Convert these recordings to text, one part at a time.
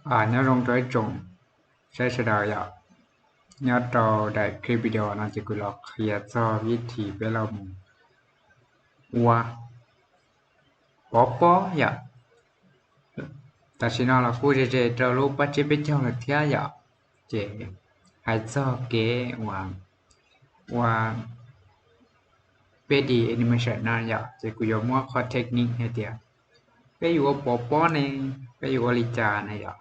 Nyob zoo rau ib tsoom saib sawv daws yom. Nyob rau daim clip video no ces kuv los qhia txog vib thib peb los mus ua pov pob yom. Tam sim no los kuj ze ze rau lub pab tsiab peb caug lawm thiab yom. Ces hais txog kev ua peb D animation no yom, ces kuv yuav muab qhov technique hais tias peb yuav ua pov pob ne, peb yuav ua li cas na yom.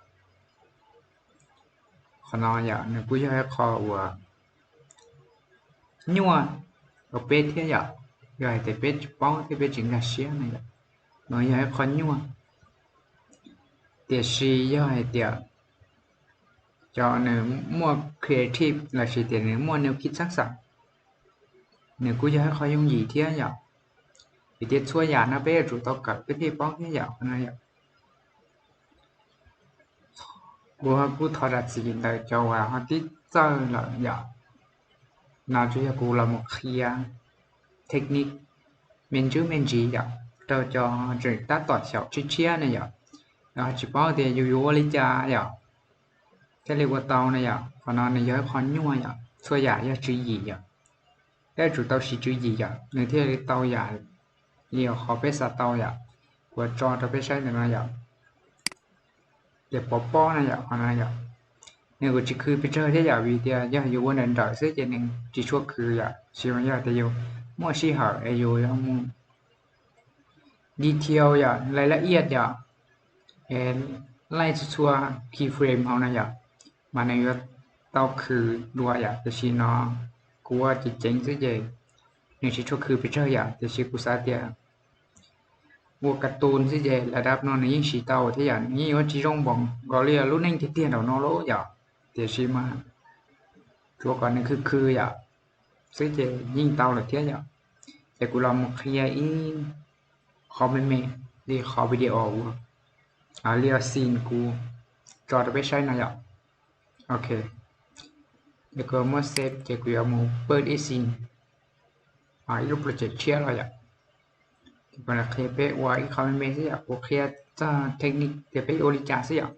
Qhov no yom, nws kuj yog ib qho uas nyuaj rau peb thiab yom. Yog hais tias peb tsis paub thiab peb tsis nkag siab na yom, nws yog ib qho nyuaj. Tiam sis yog hais tias cov nws muaj creative lossis tias nws muaj nws kev xav xav, nws kuj yog ib qho yooj yim thiab yom. Vim tias txhua yam no peb yuav tsum tau kawm peb thiaj paub thiab yom, qhov no yom. Kuv kuj thov zam txim ntawm cov uas ho tib txawj lawm yom. No tsuas yog kuv los mus qhia technique me ntsis me ntsis yom, rau cov tseem tab tom xyaum tshiab tshiab ne yom, los tsis paub tias yus yuav ua li cas yom, thiaj li ua tau na yom. Qhov no nws yog ib qho nyuaj yom, txhua yam yog tswv yim yom. Peb yuav tsum tau siv tswv yim yom, nws thiaj li tau yam li qhov peb xav tau yom. Kuv tso rau peb saib ntawm no yom. Ces pov pob na yom, qhov no yom, nws kuj tsis khw pes tsawg thiab yom, vim tias yog yus ua nrawm nrawm xwb ces nws tsis tshua khw yom. Tsis yog tias yus muaj sij hawm es yus yuav mus detail yom, laij laj iaj yom, laij txhua txhua keyframe hauv na yom, mas nws yuav tau khw dua yom. Tiam sis no kuv ua ceev ceev xwb ces nws tsis tshua khw pes tsawg yom. Tiam sis kuv xav tias ua cartoon xwb ces lawv dab no nws yeej siv tau thiab yom, nws yeej yuav tsis zoo npaum nkaus li lub neej tiag tiag nraum no lawm yom. Tiam sis mas tsuav kom nws khw khw yom xwb ces yeej tau lawm thiab yom. Ces kuv los mus qhia ib qho me me li qhov video uas li scene kuv tso rau peb saib no yom. Ok, ces kuv muab save ces kuv yuav mus pawj ib scene, ib lub project tshiab los yom. Ces kuv qhia peb ua ib qho me me xwb yom, kuv qhia txog technique tias peb yuav ua li cas xwb yom.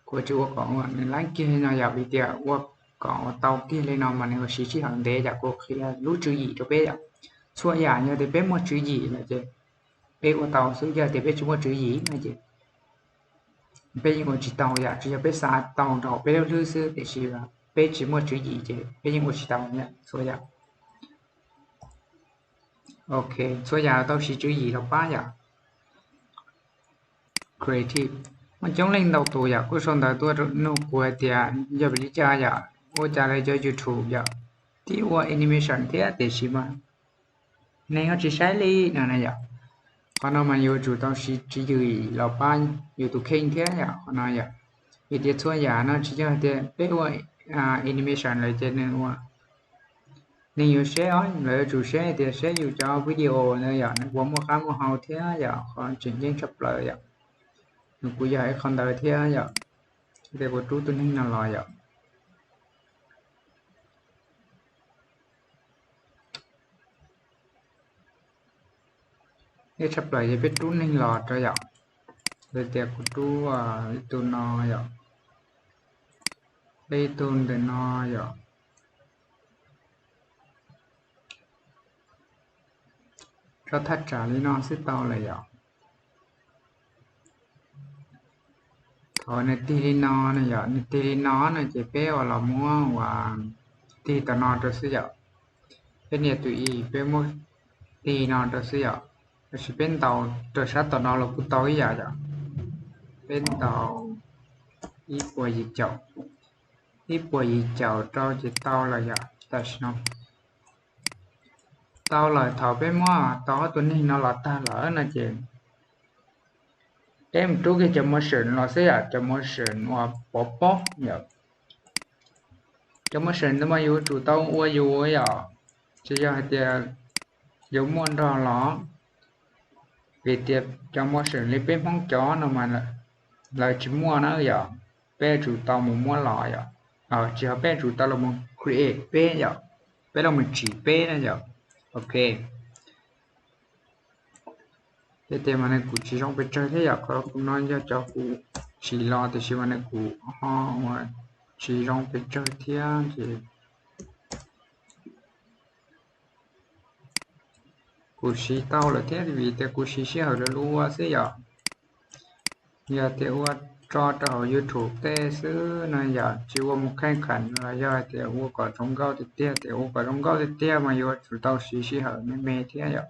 Kuv tsis ua kom ua nws lab kiag li no yom, vim tias ua kom ua tau kiag li no mas nws yuav siv sij hawm ntev yom. Kuv qhia lub tswv yim rau peb yom. Txhua yam yog tias peb muaj tswv yim lawm ces peb ua tau xwb, yog tias peb tsis muaj tswv yim no ces peb yeej ua tsis tau yom. Tsuas yog peb xav tau rau peb lub hlwb xwb, tiam sis peb tsis muaj tswv yim ces peb yeej ua tsis tau yom, txhua yam. Ok, txhua yam tau siv tswv yim los pab yom. Creative, muaj coob leej ntau tus yom kuj sau ntawv tuaj nug kuv hais tias yog vim li cas yom, ua cas lawv cov YouTube yom twb ua animation thiab tiam sis mas neeg ho tsis saib li no na yom. Qhov no mas yuav tsum tau siv tswv yim los pab yus tus kheej thiab yom, qhov no yom. Vim tias txhua yam no tsis yog tias peb ua animation lawm ces nws ua, neeg yuav saib os, lawv yuav tsum saib tias saib yus cov video ntawd yom, nws puas muaj qab muaj hau thiab yom, qhov tseem ceeb tshaj plaws yom. Nws kuj yog ib qho ntawd thiab yom. Ces kuv rub tus neeg no los yom. Ib tshaj plaws ces peb rub neeg los rau yom. Yog tias kuv rub ib tug no yom, peb ib tug ntawm no yom, rau thaj tsam li no xwb tau lawm yom. Thaum nws tig li no na yom, nws tig li no no ces peb ua los muab ua tig tom no rau xwb yom. Peb nias tus i, peb muab tig no rau xwb yom. Tab sis peb ntaus rau sab tom no los kuj tau ib yam yom. Peb ntaus ib puas yim caum, ib puas yim caum rau ces tau lawm yom. Tam sim no tau lawm, thaum peb muab tau ob tug neeg no los tag lawm no ces peb mus rub kiag cov motion los xwb yom, cov motion uas pov pob yom. Cov motion ntawd mas yuav tsum tau ua yus yom, tsis yog hais tias yuav muaj nrog los, vim tias cov motion li peb Hmoob cov no mas lawv tsis muaj na yom, peb yuav tsum tau mus muab los yom. Tsis yog, peb yuav tsum tau los create peb yom, peb los tsim peb na yom. Ok, tiag tiag mas nws kuj tsis zoo pes tsawg thiab yom, qhov no yog cov kuv siv los tiam sis mas nws kuj ho ua tsis zoo pes tsawg thiab ces kuv siv tau lawm thiab vim tias kuv siv sij hawm lawv lub ua xwb yom. Yog tias ua tso rau hauv YouTube tej xwb no yom, tsis ua mus kheej kheem los yog hais tias ua kom zoo nkauj tiag tiag, tias ua kom zoo nkauj tiag tiag mas yuav tsum tau siv sij hawm me me thiab yom.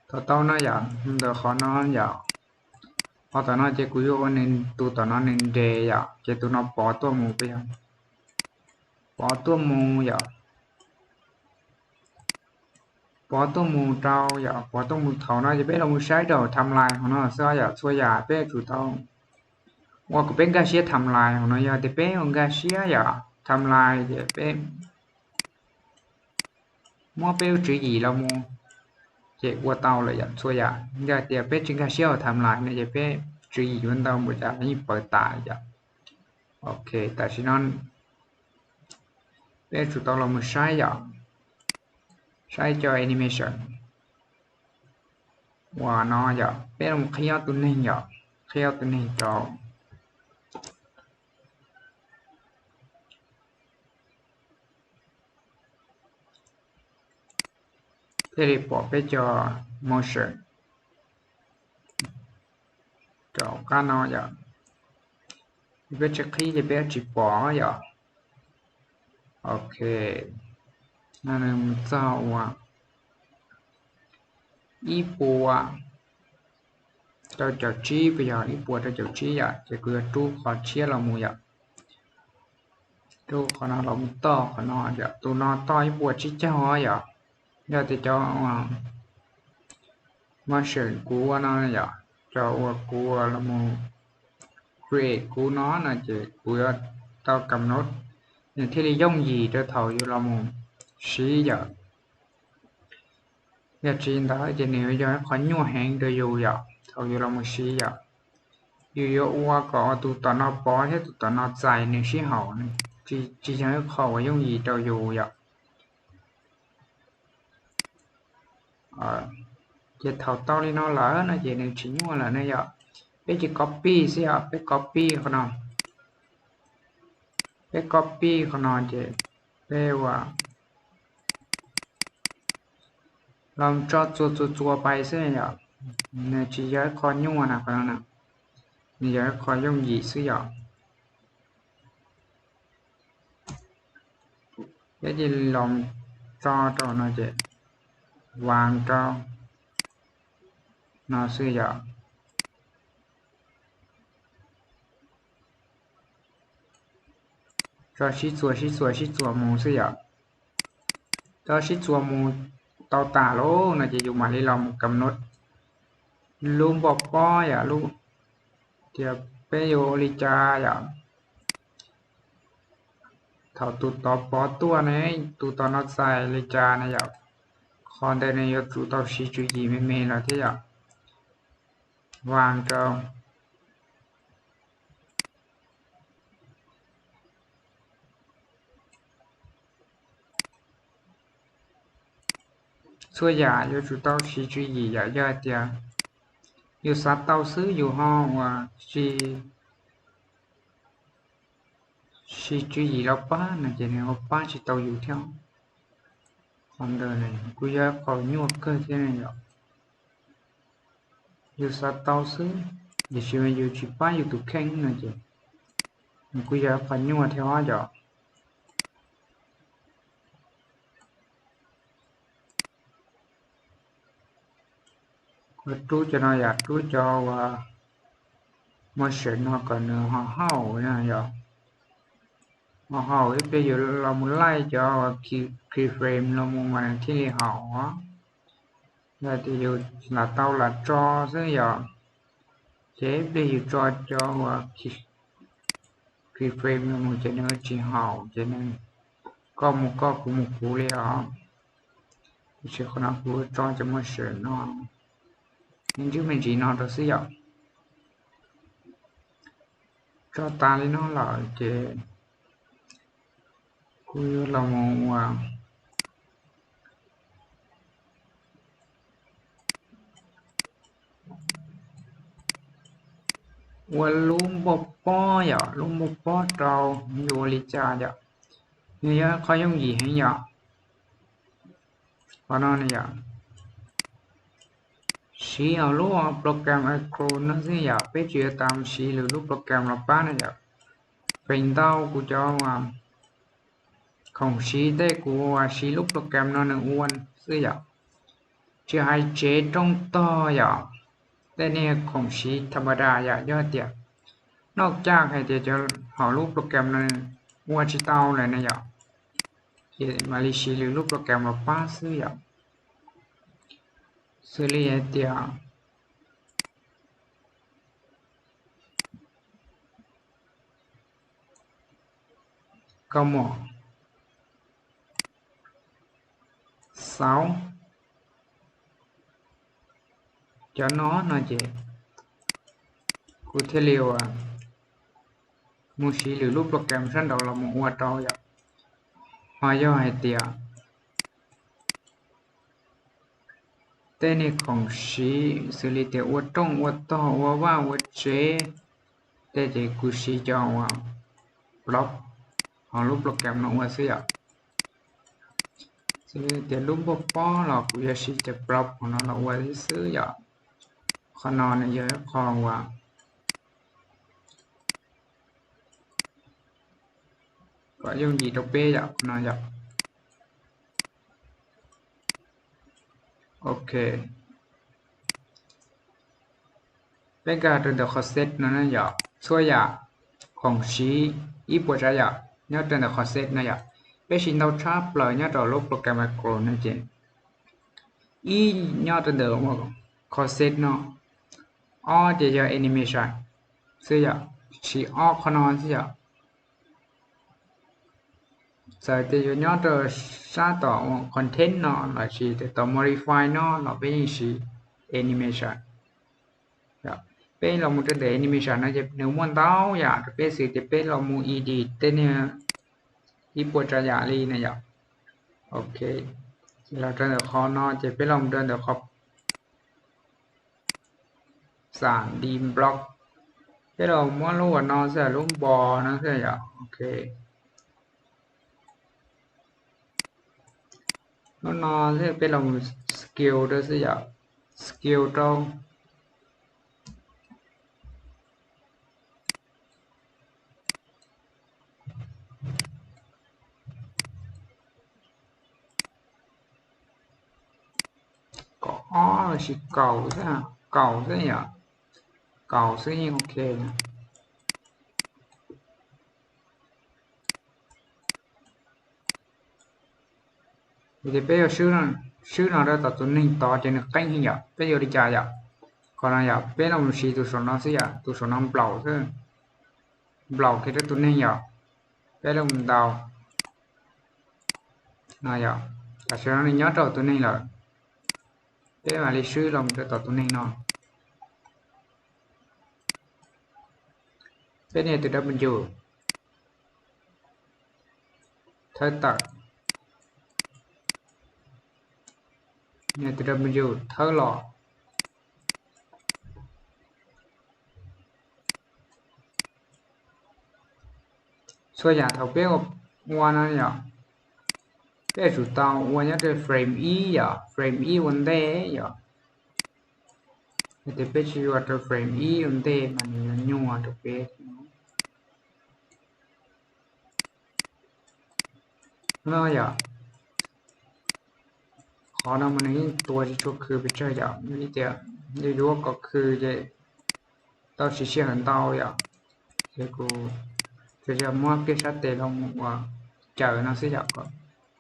Thaum tau no yom, ntawm qhov no yom, qhov tom no ces kuv yuav ua nws tus tom no nws nres yom, ces tus no pov tuaj mus peb yog pov tuaj mus yom, pov tuaj mus rau yom, pov tuaj mus thaum no ces peb los mus saib rau timeline hauv no xwb yom, txhua yam peb yuav tsum tau ua kom peb nkag siab timeline hauv no, yog tias peb ua nkag siab yom timeline ces peb muab peb lub tswv yim los mus ces ua tau lawm yom, txhua yam yog tias peb tsis nkag siab hauv timeline no ces peb tswv yim yuav ntau npaum cas los yeej pawv tas yom. Ok, tam sim no peb yuav tsum tau los mus saib yom, saib cov animation uas no yom, peb los qhib ob tug neeg yom, qhib ob tug neeg rau thiaj li pom peb cov motion rau qab no yom. Peb tsis qhib ces peb tsis pom yom. Ok, no nws mus txog uas ib puas rau caum tsib, puas yog ib puas rau caum tsib yom, ces kuv yuav rub qhov tshiab los mus yom. Rub qhov no los mus toj qhov no yom, tus no toj ib puas tsib caug yom. Yog tias cov motion kuv ua no yom, cov uas kuv ua los mus create kuv no no ces kuv yuav tau kam nod, nws thiaj li yooj yim rau thaum yuav los mus siv yom. Yog tsis ntawd ces nws yuav yog ib qho nyuaj heev rau yus yom, thaum yus los mus siv yom. Yus yuav ua kom tus tom no pov thiab tus tom no txais nws sib haum, tsis yog ib qho uas yooj yim rau yus yom. Ces thaum tau li no lawm no ces nws tsis nyuaj lawm ne yom. Peb cia copy xwb yom, peb copy qhov no, peb copy qhov no ces peb ua los tso txua txua txua pais xwb yom. Nws tsis yog ib qho nyuaj na, qhov no na, nws yog ib qho yooj yim xwb yom. Peb cia li los tso rau no ces vas rau no xwb yom. Tso sib txuas sib txuas sib txuas mus xwb yom. Tso sib txuas mus tau tas lawm no ces yus mam li los mus kam nod lub npoj pob yom, lub tias peb yuav ua li cas yom. Thaum tus tod pov tuaj ne, tus tod no txais li cas na yom. Qhov ntawd nws yuav tsum tau siv tswv yim me me los thiab yom. Vas rau txhua yam yuav tsum tau siv tswv yim yom. Yog hais tias yus xav tau xwb yus ho uas tsis siv tswv yim los pab no ces nws ho pab tsis tau yus thiab. Qhov ntawd kuj yog qhov nyuaj kawg thiab yom. Yus xav tau xwb, tiam sis yus tsis pab yus tus kheej no ces nws kuj yog qhov nyuaj thiab yom. Kuv rub cov no yom, rub cov uas motion no kom nws ho haum yom. Ho haum ib pliag yus los mus laij cov uas keyframe los mus mas nws thiaj li haum os. Yog tias yus lam tau lam tso xwb yom, ces ib pliag yus tso cov uas keyframe los mus ces nws tsis haum ces nws koj mus koj kuv mus kuv li os. Tiam sis qhov no kuv tso cov motion no me ntsis me ntsis no rau xwb yom. Tso tas li no lawm ces kuv yuav los mus ua, ua lub npauj pob yom, lub npauj pob rau, yuav ua li cas yom. Nws yog qhov yooj yim heev yom. Qhov no yom, siv hauv lub program Acrobat no xwb yom, peb tsis yuav tas siv lwm lub program los pab na yom. Feem ntau kuv cov khoom siv tej kuv siv lub program no nws ua xwb yom. Tsis hais tsev rooj tog yom, tej niag khoom siv tha ma da yom, yog tias noj caj hais tias cov hauv lub program no ua tsis tau lawm na yom, ces mam li siv lwm lub program los pab xwb yom. Xws li hais tias kaus mom xauv, cov no no ces kuv thiaj li ua mus siv lwm lub program sab nraud los mus ua rau yom. Ho yog hais tias tej niag khoom siv xws li tias ua rooj ua tog ua vaj ua tsev, tej ces kuv siv cov uas blob hauv lub program no ua xwb yom. Xws li tias lub npauj pob los kuv yuav siv cov blob hauv no los ua xwb yom. Qhov no nws yog ib qho uas kom yooj yim rau peb yom, qhov no yom. Ok, peb nkag rau ntawm qhov set no na yom, txhua yam khoom siv ib puas tsav yam nyob rau ntawm qhov set no yom. Peb siv ntau tshaj plaws nyob rau lub program Acrobat no ces ib nyob rau ntawm qhov set no, ob ces yog animation xwb yom, siv ob qhov no xwb yom. Txawm tias yuav nyob rau sab tom content no lossis tom modify no los peb yeej siv animation. Peb los mus rau ntawm animation no ces nws muaj ntau yam rau peb xwv tias peb los mus edit tej niag ib puas tsav yam li na yom. Ok, los rau ntawm qhov no ces peb los mus rau ntawm qhov xam D block, peb los muab lub uas no xwb, lub npo no xwb yom. Ok, lub no xwb peb los scale rau xwb yom, scale rau kaum ob lossis kaum xwb, kaum xwb yom, kaum xwb yeej ok. Yog tias peb yuav swb no rau tom tus neeg tod ces nws qeeb heev yom, peb yuav li cas yom? Qhov no yom, peb los mus siv tus saum no xwb yom, tus saum no nplaum xwb, nplaum kiag rau tus neeg yom. Peb los mus ntaus no yom, tam sim no nws nyob rau tus neeg lawm, peb mam li swb los mus rau tom tus neeg no. Peb nias tus W thawb tawm, nias tus W thawb los. Txhua yam thaum peb ua no yom, peb yuav tsum tau ua nyob rau frame ib yom, frame ib ua ntej yom. Yog tias peb tsis ua rau frame ib ua ntej mas nws yuav nyuaj rau peb no yom. Qhov no mas nws yeej tua tsis tshua khw pes tsawg yom, vim tias yus yuav kom khw ces tau siv sij hawm ntau yom. Ces kuv tsuas yog muab kiag sab tes los mus ua caws no xwb yom, kom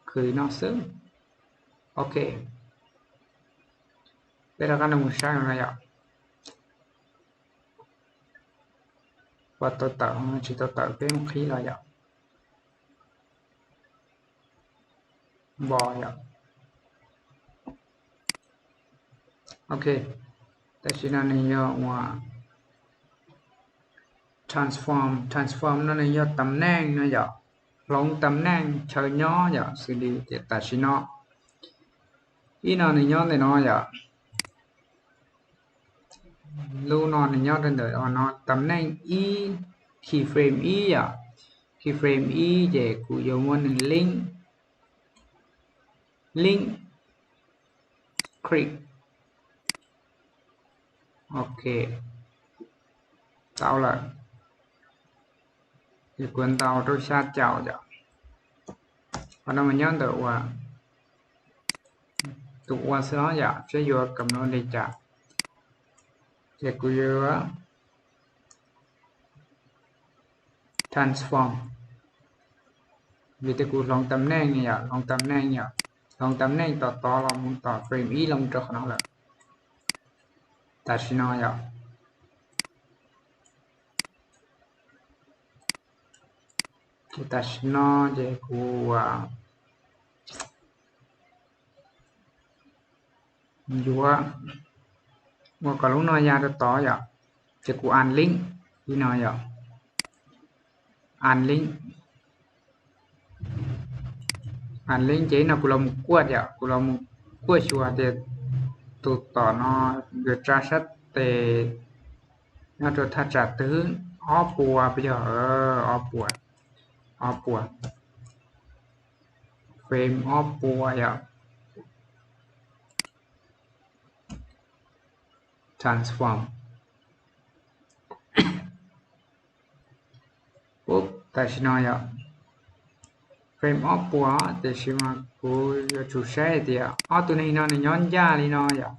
khw no xwb. Ok, peb rov qab los mus saib no yom. Puas tau tawm, tsis tau tawm peb mus qhib los yom. Npo yom. Ok, tam sim no nws yog uas Transform, transform no nws yog tam neej no yom, hloov tam neej chaw nyob yom, xws li tias tam sim no ib no nws nyob ntawm no yom, lub no nws nyob rau ntawm no tam neej ib, keyframe ib yom, keyframe ib ces kuv yuav muab nws link, link, click, ok, tau lawm. Ces kuv ntaus rau xya caum yom, qhov no mas nyob ntawm ua, tus ua xwb os yom, seb yuav kam no li cas. Ces kuv yuav transform, vim tias kuv hloov tam neej yom, hloov tam neej yom, hloov tam neej tom tod los mus tom frame ib los rau qhov no lawm. Tam sim no yom, ces tam sim no ces kuv yuav ua kom lub no ya rau tod yom, ces kuv add link li no yom, add link, add link ces no kuv los mus kuaj yom, kuv los mus kuaj xyuas tias tus tom no yuav tsa sab tes nyob rau thaj tsam twg, ob puas puas yog, ob puas, ob puas, frame ob puas yom, transform. Pub tam sim no yom, frame ob puas, tiam sis mas kuv yuav tsum saib tias ob tug neeg no nws nyob ncaj li no yom,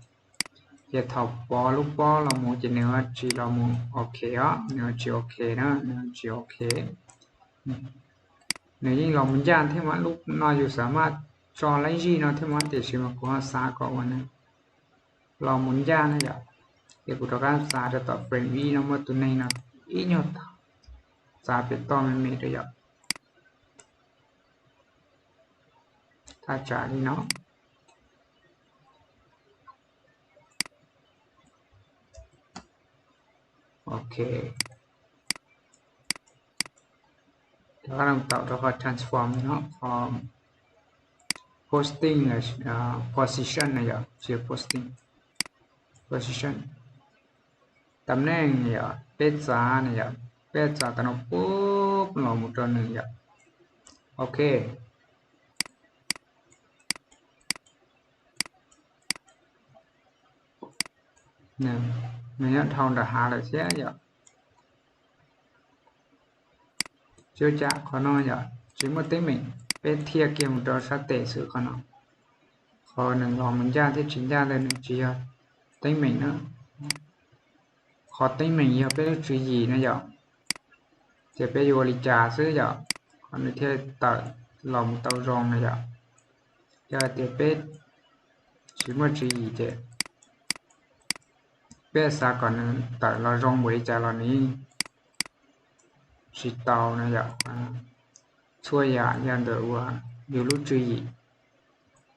ces thaum pov lub pob los mus ces nws yuav tsis los mus ok os, nws yuav tsis ok na, nws yuav tsis ok. Nws yeej los mus ncaj thiab mas, lub no yus xav mas tso laib zij no thiab mas, tiam sis mas kuv ho xav kom ua nws los mus ncaj na yom. Ces kuv rov qab xav rau tom frame ib no muaj tus neeg no ib nyuag thaum, xav pem toj me me rau yom, thaj tsam li no. Ok, rov qab tau rau qhov transform no, qhov posting, position na yom, tsis yog posting, position, tam neej yom, peb txav na yom, peb txav tam no pub los mus rau nws yom. Ok, nws nyob dhau nram hav lawm thiab yom. Tsis ua cas, qhov no yom tsis muaj teeb meem, peb thiaj kiag mus rau sab tes xwb qhov no. Qhov nws los mus ncaj thiab tsis ncaj ntawd nws tsis yog teeb meem na. Qhov teeb meem yog peb lub tswv yim na yom, ces peb yuav ua li cas xwb yom, qhov nws thiaj tawm los mus tau zoo na yom. Yog hais tias peb tsis muaj tswv yim ces peb xav kom nws tawm los zoo npaum li cas los nws tsis tau na yom. Txhua yam yog ntawm uas yus lub tswv yim,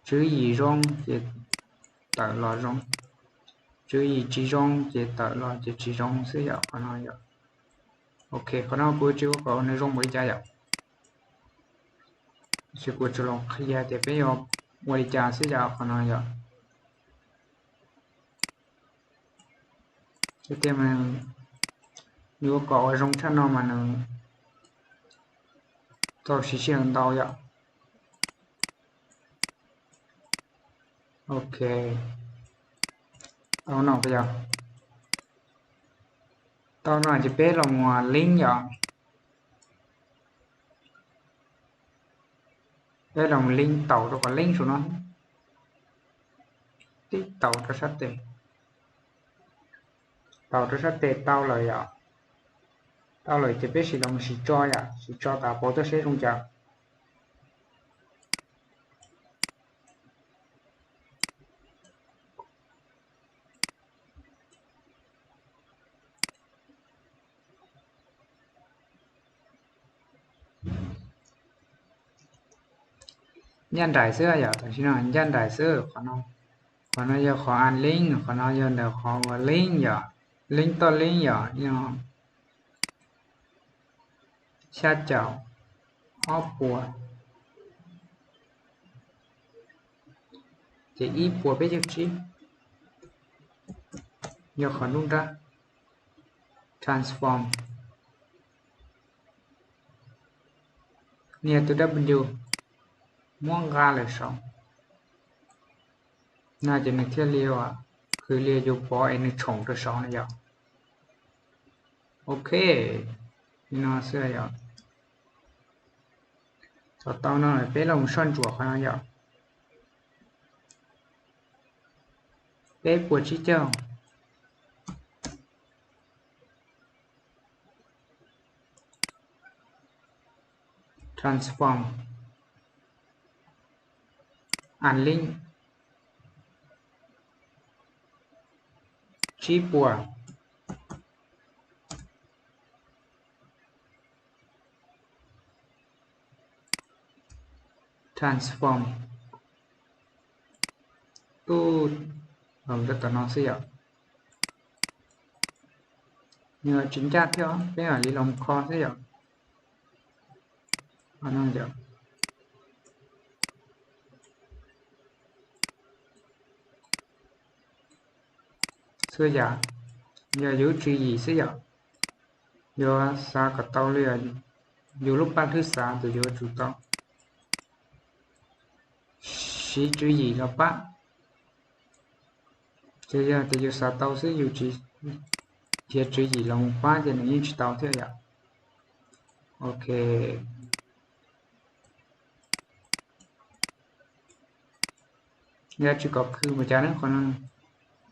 tswv yim zoo ces tawm los zoo, tswv yim tsis zoo ces tawm los ces tsis zoo xwb yom, qhov no yom. Ok, qhov no kuv tsis ua kom nws zoo npaum li cas yom, sis kuv tsuas los qhia tias peb yuav ua li cas xwb yom, qhov no yom. Tiag tiag mas yuav kom ua zoo tshaj no mas nws tau siv sij hawm ntau yom. Ok, tau no yog, tau no ces peb los mus link yom. Peb los mus link, taus rau qhov link saum no, tib taus rau sab tes, taus rau sab tes tau lawm yom. Tau lawm ces peb sim los mus sim tso yom, sim tso tas pauv tuaj seb zoo cas. Ncaj nraim xwb yom, tam sim no ncaj nraim xwb. Qhov no, qhov no yog qhov add link, qhov no yog ntawm qhov uas link yom, link toj link yom, yog xya caum ob puas, ces ib puas peb caug tsib yog qhov nruab nrab. Transform, nias tus W, muab nqa lawm saud no ces nws thiaj li khwv li yus pov es nws tshoom rau saud no yom. Ok, li no xwb yom. Thaum tau no lawm peb los soj ntsuam qhov no yom. Peb puas tsib caug. Transform, add link, tsib puas. Transform, tub, tom no xwb yom. Nws tsis ncaj thiab, peb mam li los kho xwb yom. Xwb yom, yog yus tswv yim xwb yom. Yuav xav kom tau li, yus lub paj hlwb xav ces yuav tsum tau siv tswv yim los pab. Ces yog tias yus xav tau xwb yus tsis nrhiav tswv yim los mus pab ces nws yeej tsis tau thiab yom. Ok, yog tsis kom khwv mus cas ne qhov no,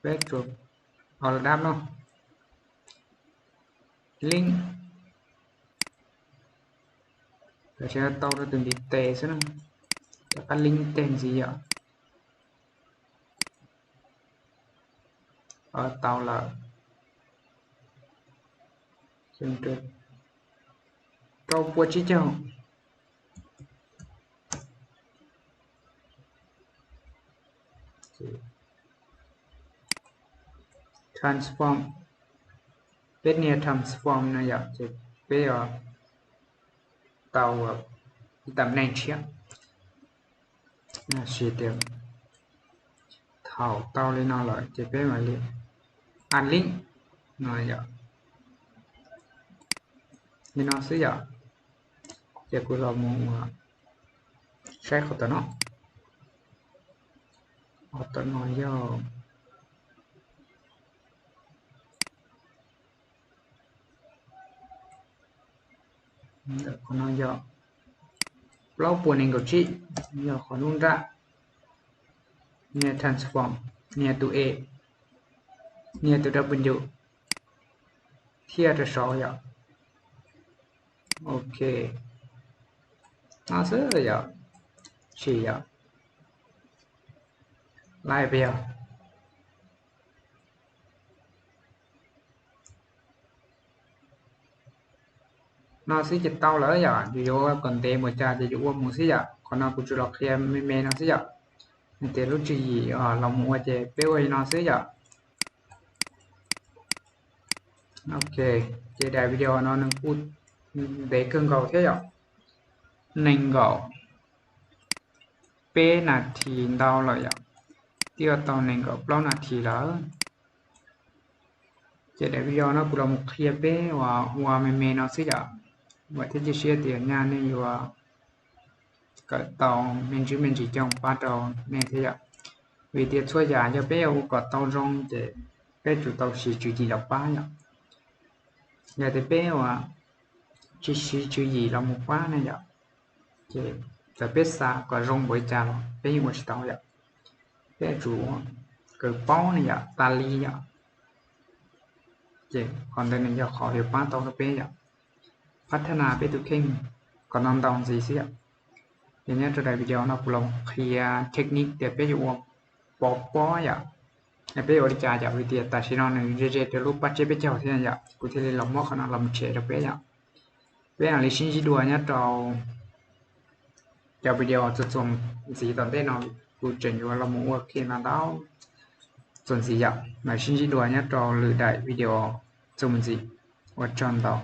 peb tsuas los dab no, link, tam sim no tau rau tus ntiv tes xwb na, rov qab link tej ntxiv yom. Tau lawm, rau puas tsib caug. Transform, peb nias transform no yom, ces peb yuav tau ib tam neej tshiab. Tab sis tias thaum tau li no lawm ces peb mam li add link no yom. Li no xwb yom. Ces kuv los mus saib qhov tom no. Qhov tom no yog, qhov no yog plaub puas nees nkaum tsib, yog qhov nruab nrab. Nias transform, nias tus E, nias tus W, thiaj rau saud yom. Ok, no xwb yom. Sim yom, laib peb yog no xwb ces tau lawm yom. Yus yuav kom ntev mus cas ces yus ua mus xwb yom. Qhov no kuv tsuas los qhia me me no xwb yom. Hais tias lub tswv yim los mus ua ces peb ua li no xwb yom. Ok, ces daim video no nws kuj ntev kawg nkaus thiab yom. Nees nkaum peb nas this ntau lawm yom. Twb tau nees nkaum plaub nas this lawm. Ces daim video no kuv los mus qhia peb uas ua me me no xwb yom. Vam thiab cia siab tias nyaj nej yuav kawm tau me ntsis me ntsis coj pab rau nej thiab yom. Vim tias txhua yam yog peb yuav ua kom tau zoo ces peb tsum tau siv tswv yim los pab yom. Yog tias peb uas tsis siv tswv yim los mus pab ne yom, ces txawm peb xav kom zoo npaum li cas los peb yeej ua tsis tau yom. Peb yuav tsum kawm paub ne yom, tas li yom. Ces qhov ntawd nws yog qhov yuav pab tau rau peb yom, phab thab nas peb tus kheej kom ntau ntau ntxiv xwb yom. Ces nyob rau daim video no kuv los qhia technique tias peb yuav ua pov pob yom, peb yuav ua li cas yom, vim tias tam sim no nws ze ze rau lub pab tsiab peb caug thiab yom, kuv thiaj li los muab qhov no los tshem rau peb yom. Peb mam li sib ntsib dua nyob rau cov video txuas txuas ntxiv tom ntej no, kuv tseem yuav los mus ua qhia no ntau txuas ntxiv yom. Mam sib ntsib dua nyob rau lwm daim video txuas mus ntxiv. Ua tsaug ntau.